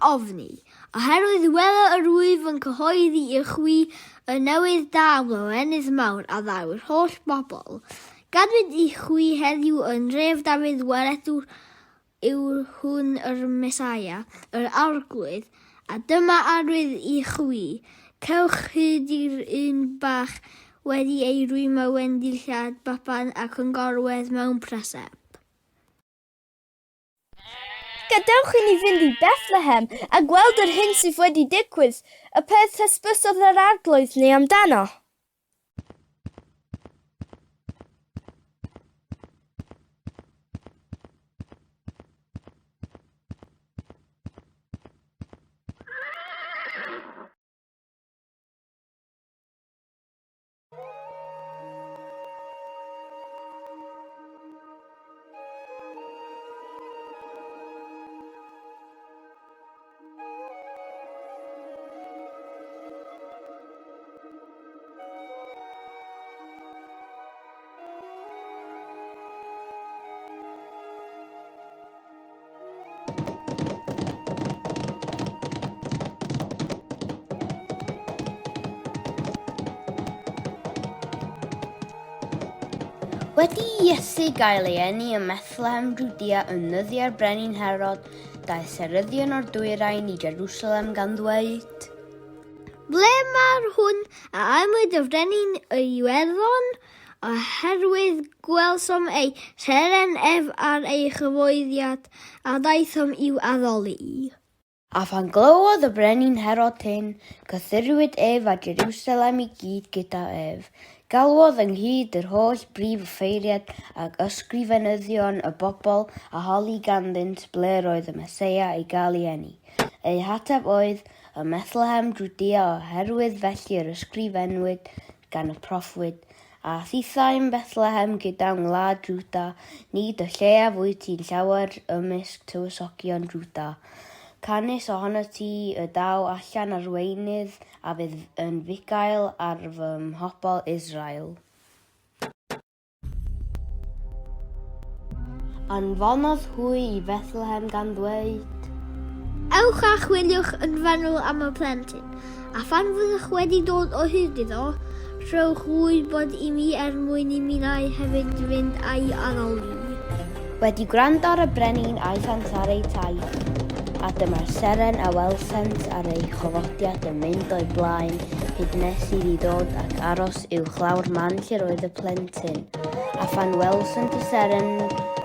ofni, oherwydd wele yr wyf yn cyhoeddi i chwi y newydd da am lawenydd mawr a ddaw i'r holl bobl. Gadwyd i chwi heddiw yn nhref Dafydd waredwr yw hwn yr Mesaia, yr Arglwydd, a dyma arwydd i chwi, cewch hyd i'r un bach wedi ei rwymo wen dillad baban ac yn gorwedd mewn preseb. Gadewch i ni fynd i Bethlehem a gweld yr hyn sydd wedi digwydd, y peth hysbysodd yr Arglwydd ni amdano. Wedi i Iesu gael ei eni ym Methlehem, Jwdea, yn nyddiau'r brenin Herod, daeth seryddion o'r dwyrain i Jerusalem gan ddweud, Ble mae'r hwn a anwyd y frenin yr Iwerddon? Oherwydd gwelsom ei seren ef ar ei chyfoediad, a daethom i'w addoli. A phan glywodd y brenin Herod hyn, cythurwyd ef a Jerusalem i gyd gyda ef. Galwodd ynghyd yr holl brif offeiriaid ac ysgrifenyddion y bobl, a holi ganddynt ble roedd y Meseia i gael ei eni. Eu hateb oedd, Ym Methlehem, Jwdea, oherwydd felly yr ysgrifennwyd gan y proffwyd, A thithau yn Bethlehem gyda ngwlad Jwda, nid y lleiaf wyt ti'n llawer ymysg tywysogion Jwda. Canys ohonot ti y daw allan arweinydd a fydd yn fugail ar fy mhobl Israel. Anfonodd hwy i Fethlehem gan ddweud. Ewch a chwiliwch yn fanwl am y plentyn, a phan fyddwch wedi dod o hyd iddo, rhowch wybod i mi er mwyn i minnau hefyd fynd a'i addoli. Wedi gwrando ar y brenin aethant ar eu taith, a dyma'r seren a welsent ar ei chofodiad yn mynd o'i blaen hyd nes iddi ddod ac aros uwchlaw'r man lle'r oedd y plentyn. A phan welsent y seren,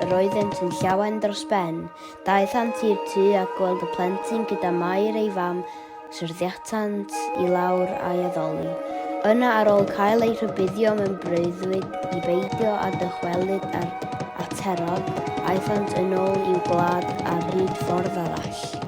yr oeddent yn llawen dros ben. Daethant i'r tŷ a gweld y plentyn gyda Mair ei fam, syrthiatant i lawr a'i addoli. Yna ar ôl cael eu rhybuddio mewn breuddwyd i beidio â dychwelyd ar at Herod, aethant yn ôl i'w gwlad ar hyd ffordd arall.